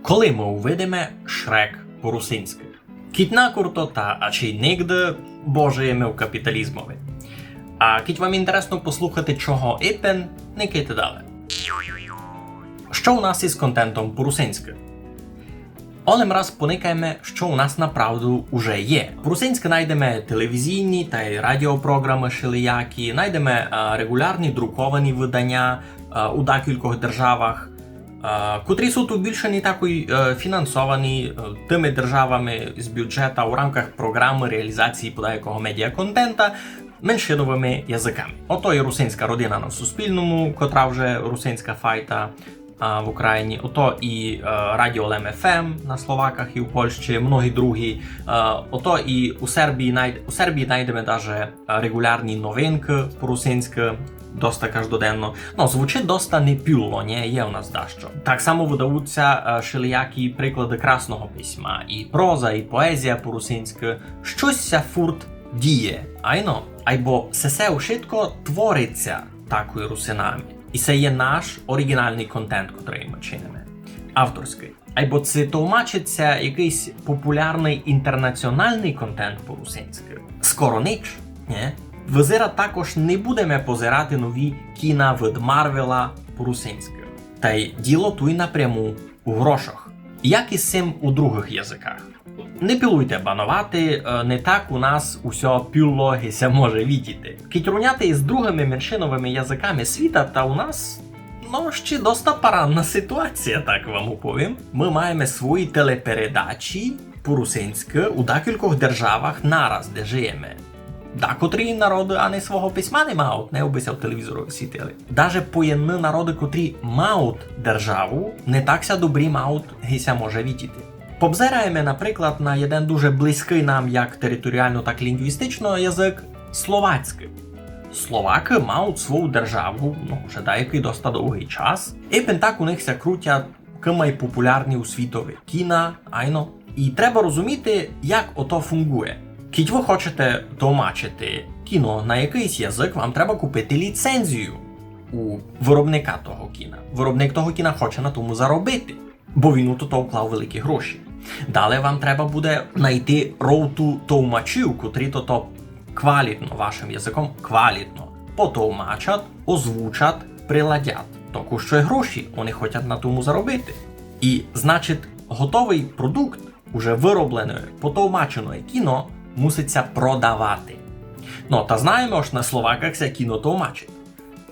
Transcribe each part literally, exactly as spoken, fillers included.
Коли мы увидиме Шрек по-русинськы? Кідь накурто, та ачей нигде, бо жиєме у капіталізмови. А кідь вам інтересно послухати, чого ипен, никайте дале. Што у нас из контентом по-русинськы? Олем раз поникаєме, што у нас направду уже є. По-русинськы найдеме телевізійні тай радіопрограмы шелиякі, найдеме, а, реґулярні друковані выданя, а, у дакількох державах, а, котрі суть більше не такой, е, фінансовані, е, тыми державами з бюджета у рамках програмы реалізації подаякого медіаконтента меншиновыми языками. Ото і Русинська родина на Суспільному, котра вже Русинська файта, а, в Україні, ото і, е, Радіо Лем ФМ на Словаках і в Польщі, многі другі. Е, ото і у Сербії най-, у Сербії найдеме даже, е, реґулярні новинкы по-русинськы, доста каждоденно. Но, звучить доста непюлло, нє? Є у нас дашто. Так само выдавуться, е, шелиякі приклады красного письма, і проза, і поезія по-русинськы. Штось ся фурт діє, айно? Айбо сесе ушытко твориться такой русинами. І се є наш оріґіналный контент, котрый мы чиниме. Авторськый. Айбо ци товмачить ся якыйсь популярный інтернаціоналный контент по-русинськы? Скоро нич, нє? Визира, також не будеме позирати нові кіна від Марвела по-русинськы. Тай діло туй напряму у грошах. Як из сим у другых языках? Не пилуйте бановати, е, не так у нас усьо пюлло, ги ся може видіти. Кідь руняти из другыми меншиновыми языками світа, та у нас, но, ще доста паранна ситуація, так вам уповім. Мы маєме свої телепередачі по-русинськы у дакількох державах нараз, де жиєме. Дакотрі народы ани свого письма не мають, не обы ся в телевізору світили. Даже поєдны народы, котрі мають державу, не так ся добрі мають, ги ся може видіти. Побзираєме, наприклад, на єден дуже близькый нам як територіално, так лінґвістично язык, словацькый. Словакы мають свою державу, но, уже даякый доста довгый час. Ипен так у них ся крутять кымай популярні у світови кіна, айно. І треба розуміти, як ото фунґує. Кідь вы хочете товмачити кіно на якыйсь язык, вам треба купити ліцензію у виробника того кіна. Виробник того кіна хоче на тому заробити, бо він у тото вклав великі гроші. Дале вам треба буде найти роту товмачів, котрі тото квалітно, вашым языком квалітно потовмачать, озвучать, приладять. Току што й гроші, они хотять на тому заробити. І, значить, готовый продукт, уже выроблене, потовмачене кіно, мусить ся продавати. Но, та знаєме, ож на Словаках ся кіно товмачить.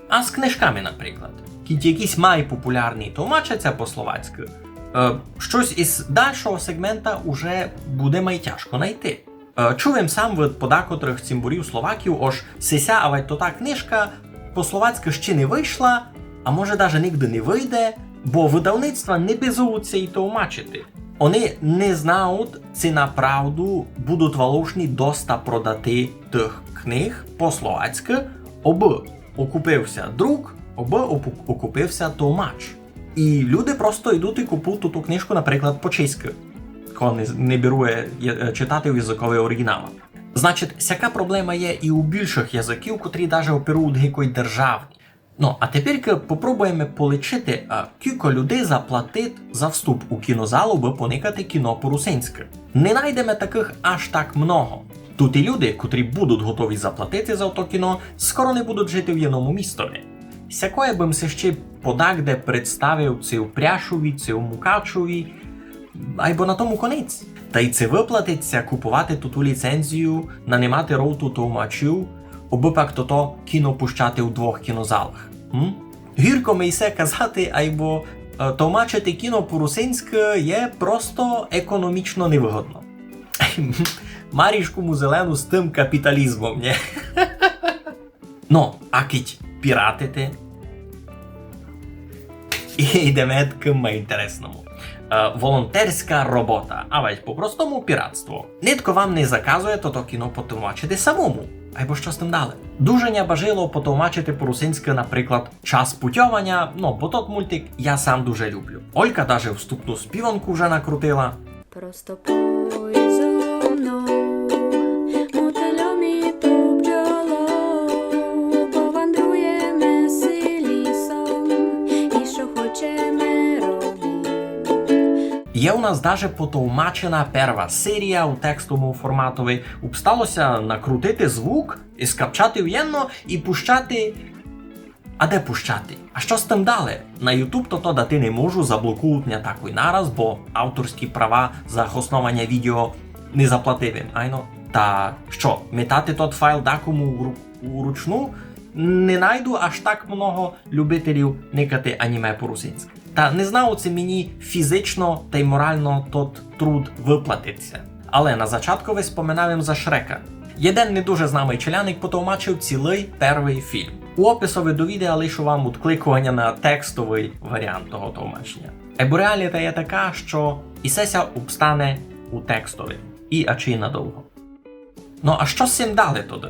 А з книжками, наприклад. Кідь якісь май популярні товмачать ся по-словацькы, е, штось из дальшого сегмента уже буде май тяжко найти. Е, чув им сам від подакотрых цімборів словаків, ож сися авадь тота книжка по-словацькы ще не вышла, а може даже нигде не выйде, бо выдавництва не бизують ся ї товмачити. Они не знають, ци направду будуть валушні доста продати тых книг по-словацькы, обы окупив ся друк, обы опу-, окупив ся товмач. І люди просто йдуть і купують ту, ту книжку, наприклад, по-чеськы, коли не, не бірує, е, читати у языкови оріґінала. Значить, сяка проблема є і у більшых языків, котрі даже оперують ги кой державні. Но, а теперь попробуєме полічити, а, кілько людей заплатить за вступ у кінозал, обы поникати кіно по-русинськы. Не найдеме такых аж так много. Туй і люди, котрі будуть готові заплатити за то кіно, скоро не будуть жити в єдному містові. Сякоє бым ся ще подакде представив ци в Пряшові, ци в Мукачові, айбо на тому конець. Тай ци выплатить ся куповати туту ліцензію, нанимати роту товмачів, обы пак тото кіно пущати у двох кінозалах. М? Гірко ми й се казати, айбо, е, товмачити кіно по-русинськы є просто економічно невыгодно. Марішку му зелену з тым капіталізмом, нє? Но, а кідь піратити? І йдеме к май інтересному. Е, волонтерська робота, авадь по-простому піратство. Нитко вам не заказує тото кіно потовмачити самому, айбо што з тым дале. Дуже ня бажило потовмачити по-русинськы, наприклад, Час путьованя, но, бо тот мультик я сам дуже люблю. Олька даже вступну співанку вже накрутила. Просто пой зо мнов, мотыльом і пчолов, повандруєме си лісом, і што хочеме робим. Є у нас даже потовмачена перва серія у текстовому форматови. Обстало ся накрутити звук, і скапчати вєнно, і пущати. А де пущати? А што з тым дале? На YouTube то, то дати не можу, заблокують мене такой нараз, бо авторські права за хоснованя відео не заплатив им. Айно. Та што, метати тот файл дакому у ру-, уручну? Не найду аж так много любителів никати аніме по-русинськы. Та не знав, ци мені фізично тай морално тот труд выплатить ся. Але на зачаткови споминав им за Шрека. Єден не дуже знамый челядник потовмачив цілый первый фільм. У описови до відео лишу вам удкликованя на текстовый варіант того товмаченя. Айбо реаліта є така, што і се ся обстане у текстови. І ачей надовго. Но, а што з сим дале тогды?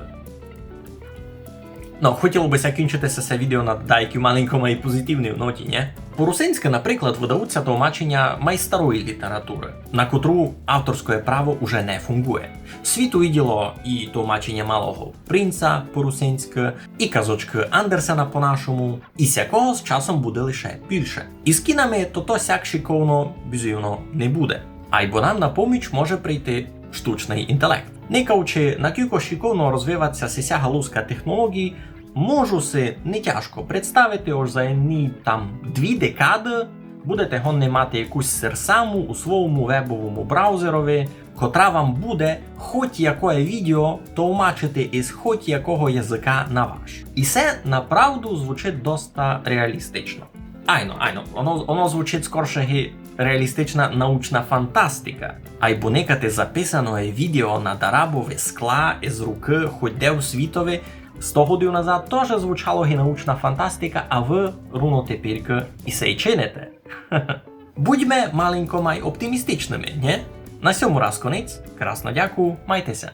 Но, хотіло бы ся кінчити се, се відео на дайкій маленько май позитивній ноті, нє? По-русинськы, наприклад, выдавуть ся товмаченя май старої літературы, на котру авторськоє право уже не фунґує. Світ увиділо і товмаченя Малого принца по-русинськы, і казочкы Андерсена по-нашому, і сякого з часом буде лише більше. І з кінами то, то сяк шиковно, бізувно, не буде. Айбо нам на поміч може прийти штучный інтелект. Никавучи, накілько шиковно розвивать ся сися галузка технологій, можу си нетяжко представити, ож за єдні там дві декады будете годні мати якусь серсаму у свойому вебовому браузерови, котра вам буде хоть якоє відео товмачити из хоть якого языка на ваш. І се направду звучить доста реалістично. Айно, айно, оно, оно звучить скорше ги реалістична научна фантастика. Айбо никати записаноє відео на дарабови скла из рукы хоть де у світови сто годів назад тоже звучало ги научна фантастика, а вы руно теперькы і сей чините. Будьме маленько май оптимістичными, нє? На сьому раз конець. Красно дякую, майте ся.